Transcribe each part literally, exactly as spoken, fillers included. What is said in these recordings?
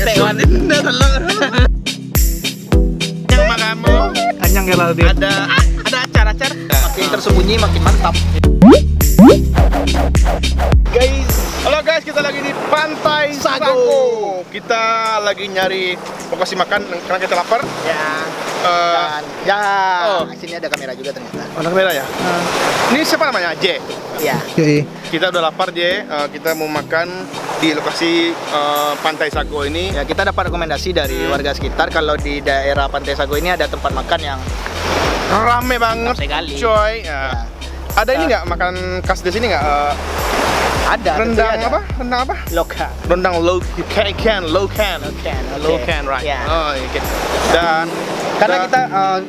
Tengok, dah tolong. Yang makamu. Anyang Geraldine. Ada, ada acar-acar. Makin tersembunyi, makin mantap. Guys, halo guys, kita lagi di Pantai Sago. Sago. Kita lagi nyari lokasi makan karena kita lapar. Ya. Eh, Dan, ya, oh. Sini ada kamera juga ternyata. Ada kamera ya? Hmm. Ini siapa namanya? J. Ya. Yoi. Kita udah lapar, J. Eh, kita mau makan di lokasi, eh, Pantai Sago ini. Ya, kita dapat rekomendasi dari, hmm, warga sekitar kalau di daerah Pantai Sago ini ada tempat makan yang rame banget, sekali, coy. Ya. Ya. Ada ini, ah, nggak, makanan khas di sini nggak? Eh, ada, tentu rendang ada. Apa? Rendang apa? Lokan. Rendang lo-, can, can, lokan. Lokan, oke. Lokan, right. Ya. Oh, oke. Dan karena kita, eh,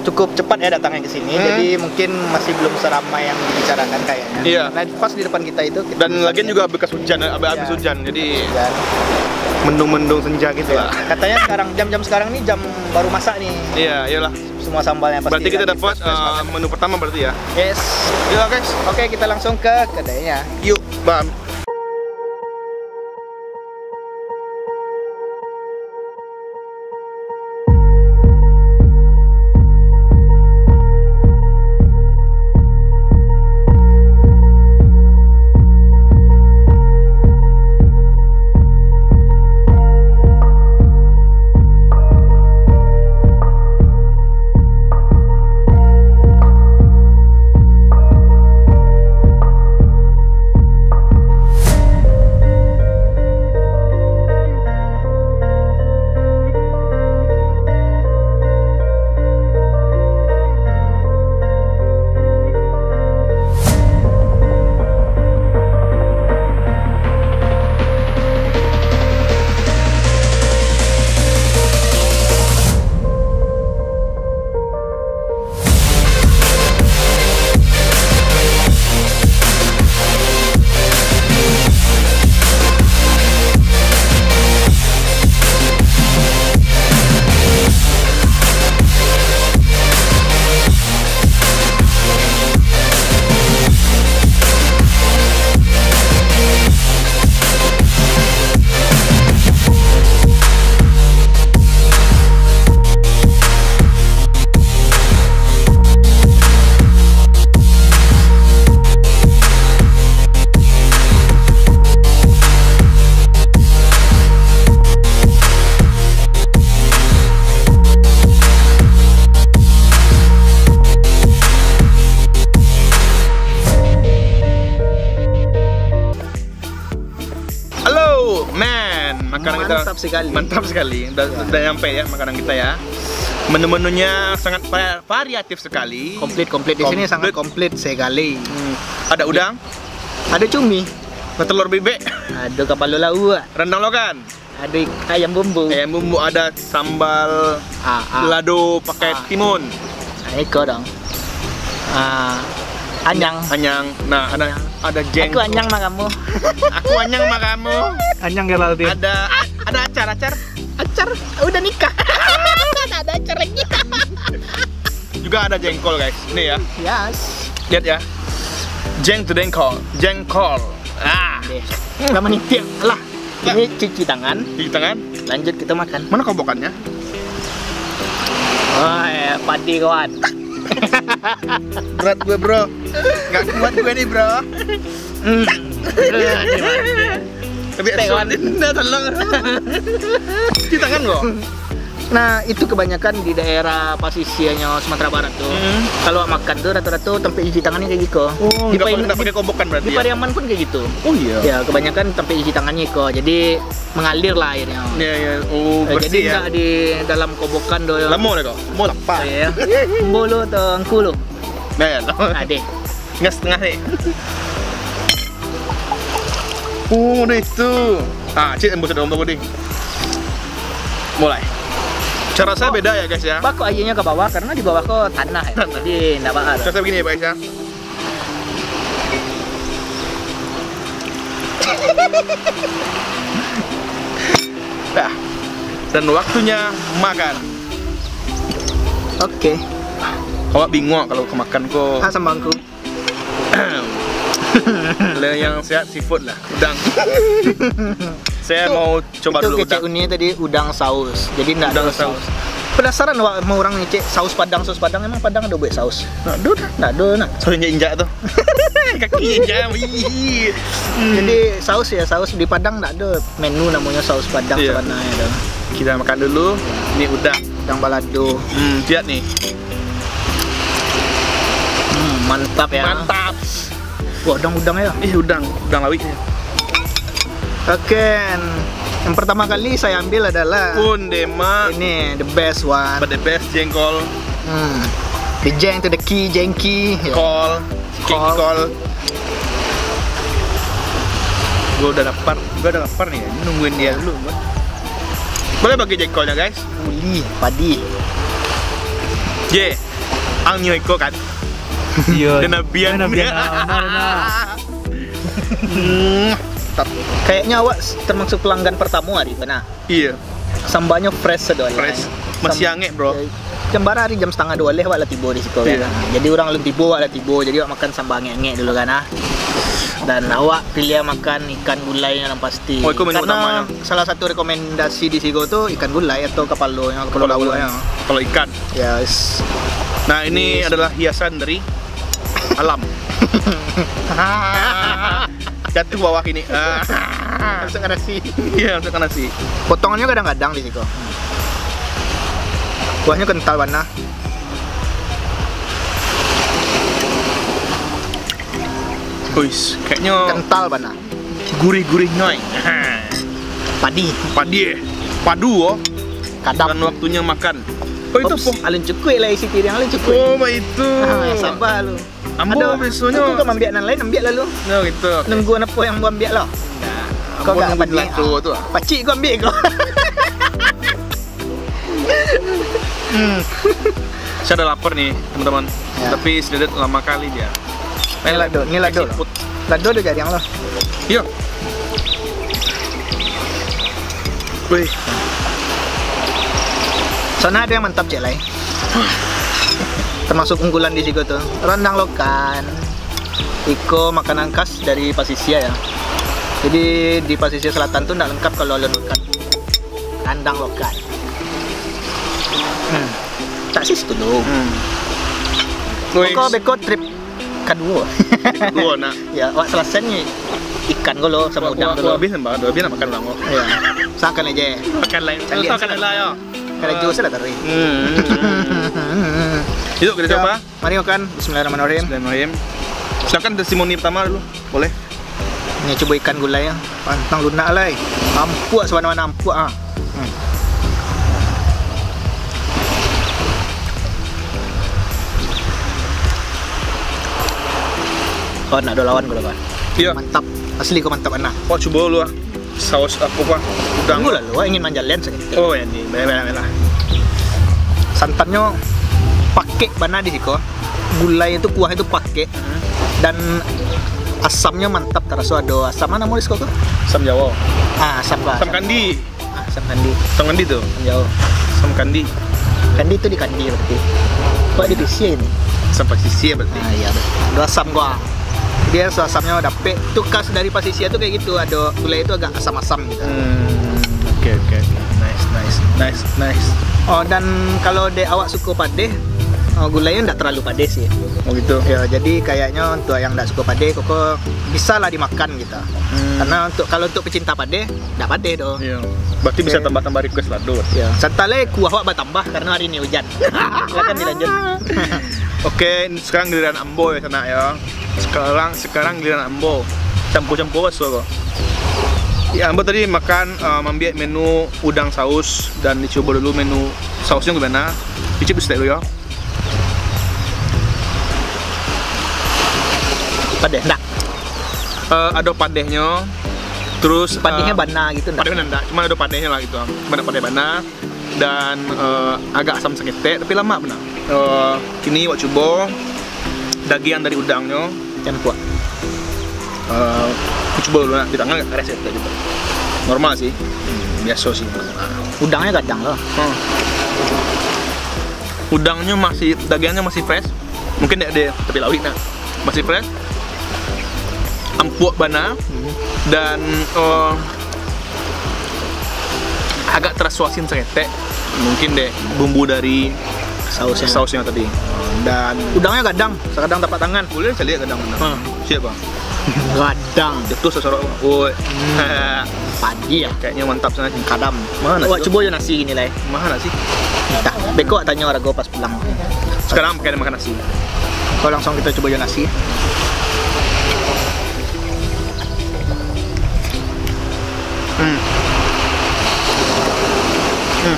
cukup cepat ya datangnya ke sini, hmm, jadi mungkin masih belum seramai yang dibicarakan kayaknya. Iya. Nah, pas di depan kita itu, kita. Dan lagian juga bekas hujan, habis, habis hujan, jadi mendung-mendung senja gitu lah. Iya. Katanya sekarang, jam-jam sekarang nih jam baru masak nih. Iya, iyalah. Semua sambalnya pasti. Berarti kita lagi dapat, fresh-fresh, eh, banget. Menu pertama berarti ya? Yes. Iya, guys. Oke, kita langsung ke kedainya. Yuk, Bang. Halo, man. Makanan kita mantap sekali. Mantap sekali. Udah, ya, udah nyampe ya makanan kita ya. Menu-menunya sangat va-, variatif sekali. Komplit, komplit. Di sini sangat komplit sekali. Hmm. Ada udang? Ada cumi. Ada telur bebek. Ada kapalo lauak. Rendang lokan. Ada ik-, ayam bumbu. Ayam bumbu, ada sambal, ah, ah, lado pakai, ah, timun. Ah, iko dong. Ah, anyang. Anyang. Nah, ada, anyang. Ada jengkol. Aku anyang mah kamu. Aku anyang mah kamu. Anyang Geraldine. Ada, ada acar, acar. Acar, udah nikah. Tak ada acar lagi. Juga ada jengkol, guys. Ini ya. Yes. Lihat ya. Jeng tu jengkol. Jengkol. Ah. Deh. Sama nih, tiap lah. Ini cuci tangan. Cuci tangan. Lanjut kita makan. Mana kobokannya? Oh, eh, padi kawan. Berat gue, bro. Nggak kuat gue nih, bro. Hmm. Tapi tengok. Asuh, Dinda, tolong. Cuci tangan kok. Nah, itu kebanyakan di daerah pasisirnya Sumatera Barat tu. Hmm. Kalau makan tu rata-rata tampek cuci tangannya kayak gitu. Oh, di nggak pa-, pakai, nggak di, pakai kobokan berarti di ya? Pariaman pun kayak gitu. Oh iya. Ya, kebanyakan tampek cuci tangannya kok. Jadi mengalir lah airnya. Iya, iya. Oh, eh, bersih jadi ya? Nggak di dalam kobokan doh. Lama dah kok. Mau lapar. Iya. Bulu tu, angku lu. Nah, ya. Adeh. Tinggal setengah ni. Oh, ada itu. Ah, cik, embus ada ombak, Budi. Mulai. Cara saya beda ya, guys, ya. Bakok airnya ke bawah karena di bawah kok tanah ya. Tanah. Jadi ndak bakal. Cara saya begini ya, guys, ya. Dah. Dan waktunya makan. Oke. Awak bingung kalau kemakan ko. Ah, sama aku. Kalau yang sehat seafood lah, udang. Saya Itu- mau coba Itu dulu kecek udang. Uni tadi udang saus. Jadi ndak Udang ada saus. saus. Penasaran awak sama orang ngecek saus Padang, saus Padang, emang Padang ada buat saus? Nah, duh dah. Ndak ada nak. Saus injak-injak tu. Kaki injak. Ih. Jadi saus ya, saus di Padang ndak ada menu namanya saus Padang Iya. Sebenarnya tu. Kita makan dulu. Ini udang. Udang balado. Hmm, lihat nih. Hmm, mantap ya. Mantap. Wah, udang-udang ya. Ih, udang, udang lawik. Oke. Yang pertama kali saya ambil adalah Pun Demak. Ini the best one. But the best jengkol. Hmm. The jeng to the key, jengki. Ya. Kol. Kol. Kol. Gue udah lapar. Gue udah lapar nih. Nungguin dia dulu. Gua. Boleh bagi jengkolnya, guys? Uli, padi. Ye. Ang nyo iko kan. Iya. Dena bian. Dena bian, ah, benar, benar. Hmm. Mantap. Kayaknya awak termasuk pelanggan pertama hari tu nah. Iya. Sambalnya fresh sedo. Fresh. Masih angek, bro. Jam bara hari jam setengah dua leh awak lah tibo di siko Iya. kan. Jadi orang lun tibo, awak lah tibo. Jadi awak makan sambal angek-angek dulu kan ah. Dan awak pilih makan ikan gulai yang pasti. Oh, itu menu Karena utamanya. Salah satu rekomendasi di siko tu ikan gulai atau kapalonyo, kapalo Kalau lauknyo. Kalau ikan. Yes. Nah, ini adalah hiasan dari alam. Jatuh bawah ini. Ah. Masuk ke nasi. Iya, masukkan nasi. Potongannya kadang-kadang di siko. Kuahnya kental bana. Uis, kayaknya Kental bana. gurih-gurih nyoy. Padi. Padi eh. Padu oh. Dan Kadang. Waktunya makan. Oh, itu Ups, po. Alun cukuik lah isi piring, alun cukuik. Oh, itu. Ah, sabar lu. Ambo biasanya. Aku kau ambil nan lain, ambil lalu. Nah, gitu. Nunggu apo yang gua ambil lah. Ambo Kau gak nunggu padi. Lado tu ah. Pacik kau ambil kau. Saya udah lapar nih, teman-teman. Ya. Tapi sededet lama kali dia. Ni lado, ni lado. Siput. Lado ada jariang lah. Iya. Wih, Sana ada yang mantap cek lai. Termasuk unggulan di siko tu. Rendang lokan. Iko makanan khas dari pasisia ya. Jadi di pasisia selatan tu ndak lengkap kalau alun makan rendang lokan. Hmm. Tak sis tu dulu. Hmm. Wih. Beko beko trip kaduo. Dua nak. Ya, awak selesai ni ikan ko lo sama udang Aku dulu. Habis nambah, dua habis nak makan ulang. Ya. Sakan aja. Makan lain. Calian Makan sakan. Lah ya. Kalau jus lah tadi. Hmm. Yuk kita coba. Mari makan. Bismillahirrahmanirrahim. Bismillahirrahmanirrahim. Silakan testimoni pertama dulu. Boleh. Ni cubo ikan gulai ya. Pantang lunak lai. Ampuak sabana-bana ampuak ah. Hmm. Oh, nak ada lawan ko lah, Pak. Iya. Mantap. Asli ko mantap anak. Wah, cubo dulu ah. Saus apa pak? Udang. Tunggu lah lu, ingin manjalian sakit. Oh ya ni, belah belah belah. Santannyo pakek bana di siko. Gulai itu kuah itu pakek dan asamnya mantap, taraso ada asam mana mau di siko tu? Asam Jawa. Ah, asam lah. Asam kandi. Ah, asam kandi. Asam kandi tu. Jauh. Asam kandi. Kandi itu di kandi berarti. Kok di Bisi ini? Asam pasisi berarti. Ah iya. Ada asam gua. Dia rasa asamnya dapet. Tu khas dari pasisia tu kayak gitu. Ada gulai itu agak asam-asam gitu. Hmm. Oke oke oke. Nice nice nice nice. Oh, dan kalau dek awak suka padeh, oh, gulainya ndak terlalu padeh sih. Oh gitu. Ya, jadi kayaknya untuk yang ndak suka padeh, koko bisa lah dimakan gitu. Hmm. Karena untuk kalau untuk pecinta padeh, ndak padeh doh. Iya. Berarti bisa tambah-tambah request lah tu. Ya, santai lah, kuah awak bertambah karena hari ini hujan. Silakan dilanjut. Oke, sekarang giliran ambo ya sana ya. Sekarang sekarang giliran ambo. Campur-campur baso kok. Ya, ambo tadi makan uh, mambiak menu udang saus dan dicoba dulu menu sausnya gimana. Icip sedikit dulu ya. Padeh ndak? Uh, ada padehnyo. Terus Padehnya uh, bana gitu ndak? Padeh bana ndak, cuma ada padehnya lah gitu. Cuma ada padeh bana dan uh, agak asam saketek tapi lamak bana. Uh, kini wak cubo dagiang dari udangnyo. Campur. Uh, aku cubo dulu nak di tangan agak keras ya tadi. Normal sih. Hmm, biasa sih. Udangnya gadang loh. Hmm. Udangnyo masih, dagiangnyo masih fresh. Mungkin dek dia tapi lawik nak. Masih fresh. Ampuak bana dan uh, Agak taraso asin saketek, mungkin dek bumbu dari sausnya, sausnya tadi. Dan udangnya gadang, sakadang tapak tangan. Boleh caliak gadang-gadang. Hmm. Siap, Bang. Gadang. Itu sasorok, Bang. Woi. Hmm. Padi ya? Kayaknya mantap sangat. Kadam. Mana nasi tu? Awak cubo jo nasi ni lai. Mahal nasi? Entah. Beko awak tanyo harago pas pulang. Sekarang pakai makan nasi. Kalau langsung kita cubo jo nasi. Hmm. Hmm.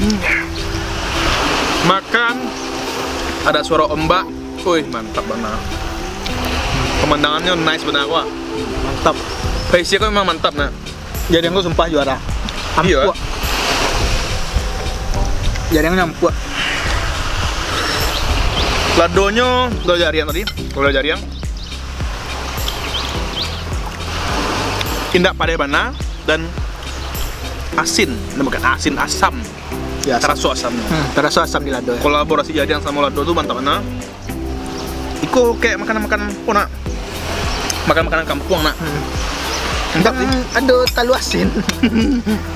Hmm. Makan, ada suara ombak. Wih, mantap bana. Pemandangannya nice bana, wah. Mantap. Paisian ko memang mantap, nah. Jariang ko sumpah juara. Iyo. Ampuak. Jariangnyo ampuak. Ladonyo, lado jariang tadi, lado jariang. Indak padeh bana dan asin. Nah, bukan asin, asam. Ya, asam. Taraso asamnyo. Hmm, taraso asam di lado, ya. Kolaborasi jariang samo lado tu mantap bana. Iko kayak makanan-makanan, oh, nak. Makan makanan kampuang, nak. Hmm. Mantap sih. Kan ado talua asin.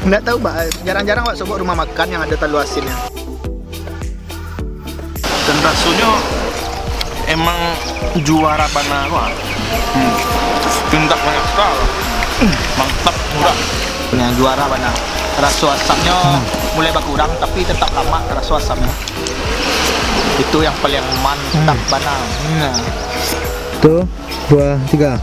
Ndak tahu, Pak. Jarang-jarang awak sobok rumah makan yang ado talua asinnyo. Dan rasonyo emang juara bana ko, ah. Hmm. Indak manyasal. Mantap, murah. Yang juara bana. Raso asamnyo mulai bakurang, tapi tetap lamak raso asamnyo. Itu yang paling mantap bana. Nah. Tu, dua, tiga.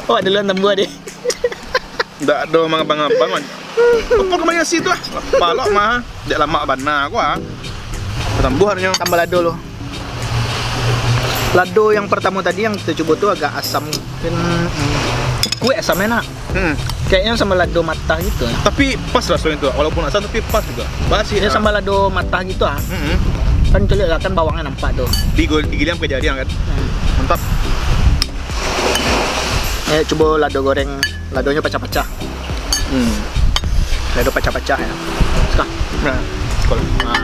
Awak duluan tambua deh. Ndak ado mangabang-abang, wan. Apa kemanya situ, ah? Lapar lok mah. Dek lamak bana ko, ah. Batambuah nyo. Tambah lado lo. Lado yang pertamo tadi yang kita cubo tu agak asam. Kan, mm, kuek asamnyo, nak. Hmm. Kayaknya sama lado matah gitu, ya. Tapi pas rasonyo tu, walaupun asam tapi pas juga. Pas sih. Dia sama lado matah gitu, ah. Hmm. Kan caliak lah, kan bawangnyo nampak tu. Digol-, digiliang pakai jariang kan. Hmm. Mantap. Eh, cubo lado goreng, ladonyo pacah-pacah. Hmm. Lado pacah-pacah ya. Suka? Nah, kalau nah.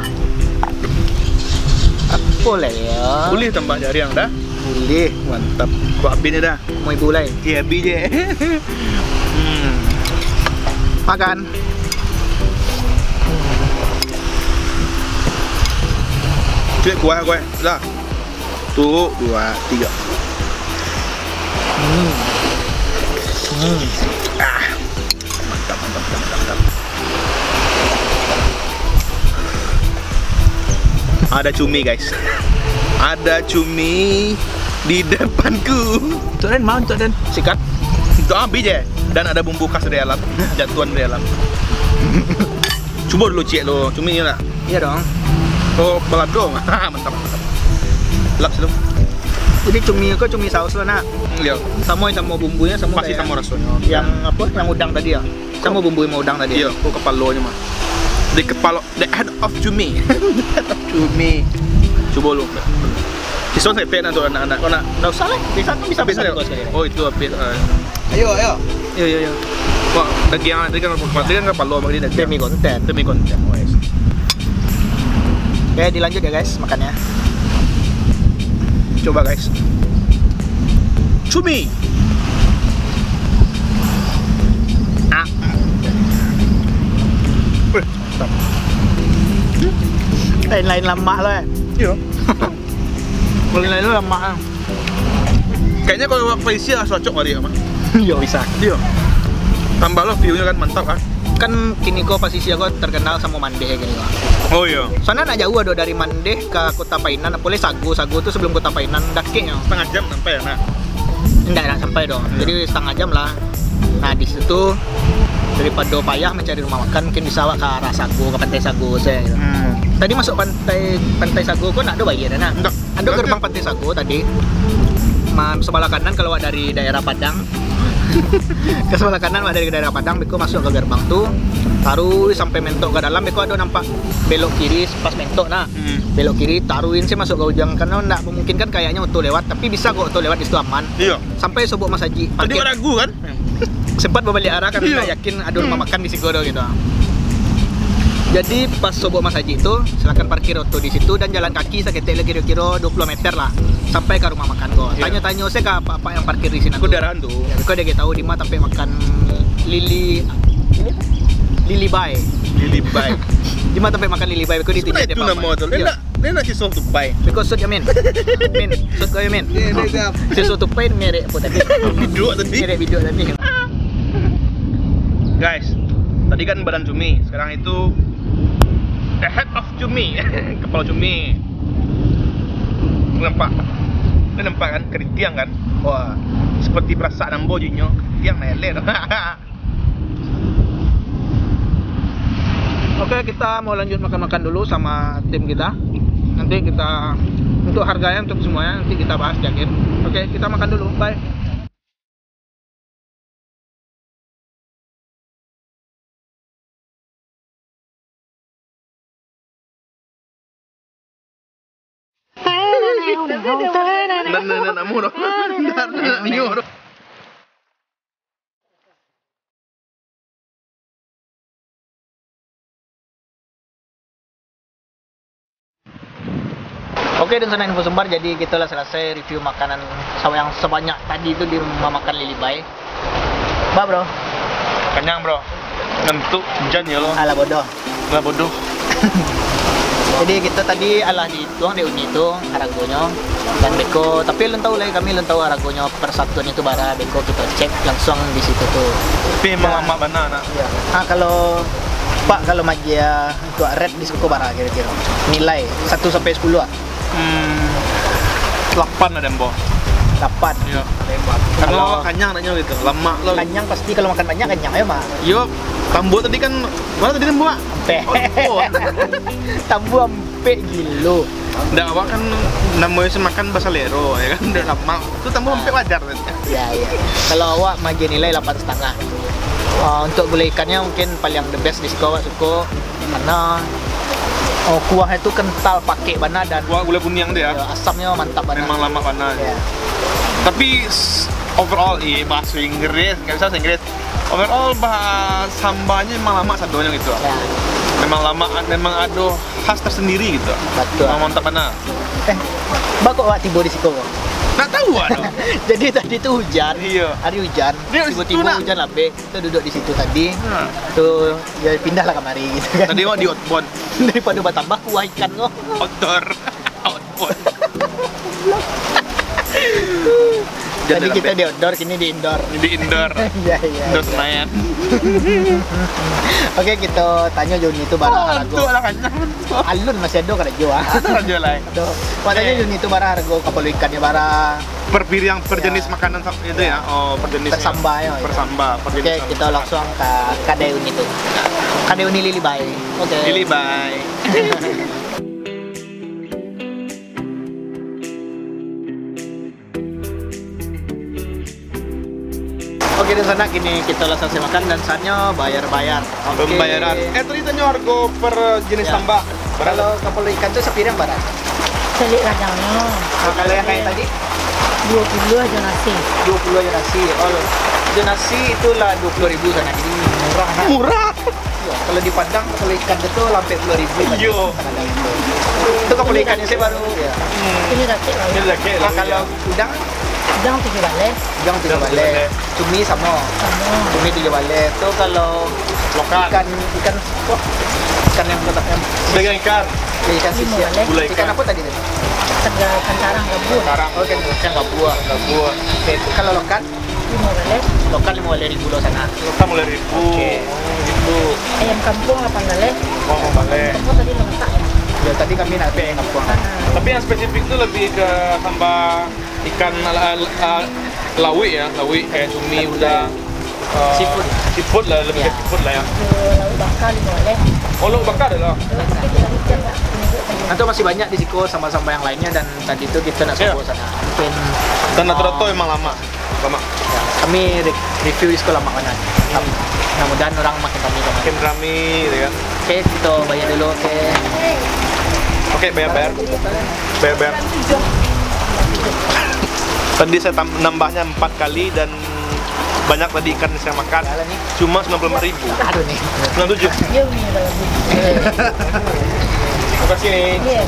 Apa lah ya? Boleh tambah jariang dah? Boleh. Mantap. Kau habis ni dah. Mau ibu lai? Iya, habis je. Hmm. Makan. Cek kuah, kuah. Dah. Satu, dua, tiga. Hmm. Hmm. Ah. Mantap, mantap, mantap, mantap, mantap. Ada cumi, guys. Ada cumi di depanku. Tok Den, mau Tok Den? Sikat. Itu habis je. Dan ada bumbu khas dari alam. Jatuhan dari alam. Cubo dulu ciek lo, cumi ni nak. Iya dong. Oh, balado. Mantap, mantap. Lap situ. Jadi cumi ko cumi saus lo, nak? Hmm, iya. Samo, samo bumbunyo, samo. Pasti kayak samo rasonyo. Yang apa? Yang udang tadi ya? Samo bumbu yang udang tadi. Iya, ko kapalonyo mah. The kapalo, the head of cumi. Head of cumi. Cubo lo. Iso saketek nak tu anak-anak. Kau nak? Ndak usah lah. Bisa tu bisa. Habis bisa lah. Sekali. Oh, itu habis. Ah. Ayo, ayo. Yo, yo, yo. Wah, dagiang tadi kan, tadi kan kapalo, bagi dagiang. Demi konten. Demi konten, guys. Oke, dilanjut ya, guys, makannya. Coba, guys. Cumi. Ah. Wih, mantap. Lain-lain lamak lah, eh. Iya. Lain-lain lamak, ah. Kayaknya kalau paisian lah cocok kali ya, Mas. Yo, bisa. Iya. Tambah lo view-nya kan mantap kan? Kan kini ko paisian ko terkenal samo Mandeh kini ko. Oh iya. Soalnya ndak jauh ado dari Mandeh ke Kota Painan, apolai Sago. Sago tu sebelum Kota Painan, dakeknyo. Setengah jam sampai ya, nak? Ndak, ndak sampai doh. Hmm. Jadi setengah jam lah. Nah, di situ daripado payah mancari rumah makan, mungkin bisa awak ke arah Sago, ke Pantai Sago sajo. Hmm. Tadi masuk pantai, Pantai Sago ko ndak ado bayar doh, nak? Ndak. Ado gerbang Pantai Sago tadi. Ma-, sebelah kanan kalau awak dari daerah Padang. Ke sebelah kanan awak dari daerah Padang, beko masuk ke gerbang tu, taruih sampai mentok ke dalam, beko ado nampak belok kiri pas mentok nah. Hmm. Belok kiri, taruihin se masuk ke ujung, karena ndak memungkinkan kayaknya oto lewat, tapi bisa kok oto lewat di situ aman. Iya. Sampai sobok masajik. Tadi parkir. Awak ragu kan? Sempat babaliak arah karena ndak yakin ado rumah makan di situ doh gitu. Jadi pas sobok masajik tu, silakan parkir oto di situ dan jalan kaki saketek lah, kiro-kiro dua puluh meter lah, sampai ka rumah makan ko. Iya. Tanyo-tanyo se ka apak-apak yang parkir di sinan tu. Ko daerah tu. Ya, ko dia tahu di ma tampek makan Lili, Lili Bai. Lili Bai. Di ma tampek makan Lili Bai, ko ditunjuak. Sebenarnya itu nama tu. Iya. Dia nak, dia nak si Soto Pai. Because Sot Yamin. Min, Sot kau Yamin. Iya, dia siap. Si Soto Pai merek apa tadi? Biduak tadi. Merek biduak tadi. Guys, tadi kan badan cumi, sekarang itu the head of cumi, kepala cumi. Nampak? Kau nampak kan? Keritiang kan? Wah, seperti perasaan ambo jinyo. Keritiang naik leh tu. Oke, kita mau lanjut makan-makan dulu sama tim kita. Nanti kita, untuk harganya, untuk semuanya, nanti kita bahas di akhir. Oke, kita makan dulu. Bye. Nan, nan, nan, amu doh. Nan, nan, nan, amu doh. Oke, dunsanak info sumbar, jadi kito lah salasai review makanan sa-, yang sabanyak tadi tu di mamakan Lili Bai. Ba, bro? Kanyang, bro. Ngantuk, hujan yo lo. Alah, bodoh. Alah, bodoh. Jadi, kito tadi alah diituang dek Uni tu haragonyo. Dan beko, tapi alun tahu lai, kami alun tahu haragonyo per satuan itu bara, beko kito cek langsung di situ tu. Tapi memang lamak bana, nak. Iya. Ah, kalau Pak, kalau magiah, ah, untuk rate di siko bara kiro-kiro? Nilai satu sampai sepuluh, ah? Hmm, lapan lah, Dembo. Lapan? Iya. Kalau kanyang, naknyo gitu, lamak lo. Kanyang pasti, kalau makan banyak kanyang, ya, Mak? Yo, tambua tadi kan, bara tadi tambua? Ampek. Ampun. Tambua ampek gilo. Ndak, awak kan namonyo se makan basalero, ya kan? Ndak lamak. Tu tambua ampek wajar, kan? Ya, ya. Kalau awak magiah nilai lapan setengah. Ah, untuk gulai ikannya mungkin paling the best di siko, awak suko. Karena, oh, kuahnya tu kental, pakek bana dan kuah gulai kuniang tu, ya? Ya, asamnya mantap bana. Memang lamak bana. Ya. Tapi, s-, overall, iya, bahasa Inggris, nggak bisa bahasa Inggris. Overall, bah, sambanyo memang lamak sadonyo gitu. Ya. Memang lamak, memang ado khas tersendiri gitu. Betul. Memang mantap bana. Eh, ba kok awak tibo di siko, Bang? Nggak tahu, aduh. Jadi tadi tu hujan. Iya. Hari hujan. Dia di situ, tibo nak. Hujan labek. Kita duduk di situ tadi. Hmm. Tu, ya, pindahlah kamari gitu kan. Tadi awak di outbound. Daripada batambah kuah ikan ko. Outdoor. Outbound. Tadi kita di outdoor, kini di indoor. Di indoor. Iya, iya, indoor iya. Senayan. Oke, kita tanya jo Uni tu bara harago. Alun masih ada karajo, ah. Ada karajo lain. Aduh. Wak tanya jo Uni tu bara harago kapalo ikannya bara. Per piring, per jenis makanan sa-, itu ya? Oh, per jenis. Per samba ya. Per samba, per jenis samba. Oke, kita langsung ke kadai Uni tu. Kadai Uni Lili Bai. Oke. Lili Bai. Oke, dunsanak, kini kita lah selesai makan dan saatnya bayar-bayar. Oke. Pembayaran. Eh, tadi tanyo harga per jenis samba. Bara? Kalau kapalo ikan tu sapiring bara? Salik ragangnyo. Ah, kalau yang kayak tadi? Dua puluh jo nasi. Dua puluh jo nasi. Oh, jo nasi itulah dua puluh ribu sana. Jadi murah, nah. Murah. Iya, kalau di Padang, kapalo ikan tu lah ampek puluh ribu. Iya. Itu kapalo ikannya sih baru. Iya. Hmm. Ini laki lah. Ini laki lah. Nah, kalau udang? Udang tujuh baleh. Udang tujuh baleh. Tujuh baleh. Cumi samo. Samo. Cumi tujuh baleh. Tu kalau lokal. Ikan, ikan, wah, ikan yang tetap yang. Daging ikan. Ya, ikan sisir. Limo baleh. Gulai ikan. Ikan apa tadi tu? Tega-, ikan karang, gabua. Karang. Oh, ikan, ikan gabua. Gabua. Oke, itu kalau lokal? Limo baleh. Lokal limo baleh ribu lo sana. Lokal limo baleh ribu. Oke. Oh, gitu. Ayam kampung lapan baleh. Oh, lapan baleh. Kampung tadi lengkap ya? Ya, tadi kami nak ambil ayam kampung. Ah. Tapi yang spesifik tu lebih ke samba ikan ala-, ala-, lauik ya, lauik kayak cumi, udang, eh, seafood. Seafood lah, lebih ke seafood lah ya. Ke lauik baka limo baleh. Oh, lauik baka ada lah. Atau masih banyak di siko samba-samba yang lainnya dan tadi tu kita nak sobok sana. Mungkin, dan rata-rata memang lamak. Lamak. Ya, kami re-, review di siko lamak bana. Mudah-mudahan urang makin rami. Makin rami, gitu kan. Oke, kita bayar dulu, oke. Oke, bayar, bayar. Bayar, bayar. Tadi saya tam-, nambahnya empat kali dan Banyak tadi ikan yang saya makan, cuma sembilan puluh lima ribu. Aduh nih. Sembilan tujuh. Terima kasih nih.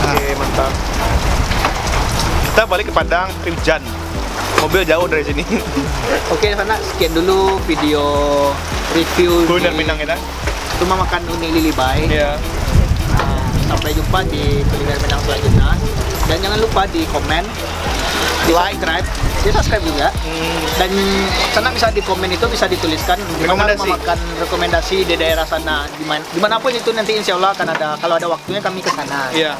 Oke, mantap. Kita balik ke Padang, tapi hujan. Mobil jauh dari sini. Oke, sanak, sekian dulu video review kuliner di Minang kita. Rumah makan Uni Lilibai. Iya. Nah, sampai jumpa di kuliner Minang selanjutnya. Dan jangan lupa di komen, di like, subscribe, di subscribe juga. Hmm. Dan sanak bisa di komen itu bisa dituliskan di mana rumah makan rekomendasi di daerah sana, di man-, dimanapun itu nanti insya Allah akan ada, kalau ada waktunya kami ke sana. Iya.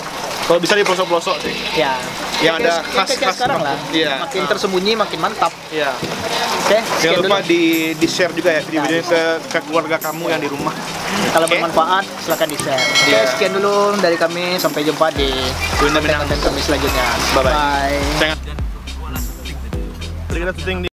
Kalau bisa di pelosok-pelosok sih. Ya. Yang ada khas-khas sekarang lah. Iya. Makin tersembunyi, makin mantap. Iya. Oke, jangan lupa di, di-share juga ya video ini ke, ke keluarga kamu yang di rumah. Kalau bermanfaat, silakan di-share. Oke, sekian dulu dari kami. Sampai jumpa di konten-konten kami selanjutnya. Bye-bye. Bye. Jangan. Tadi kita syuting di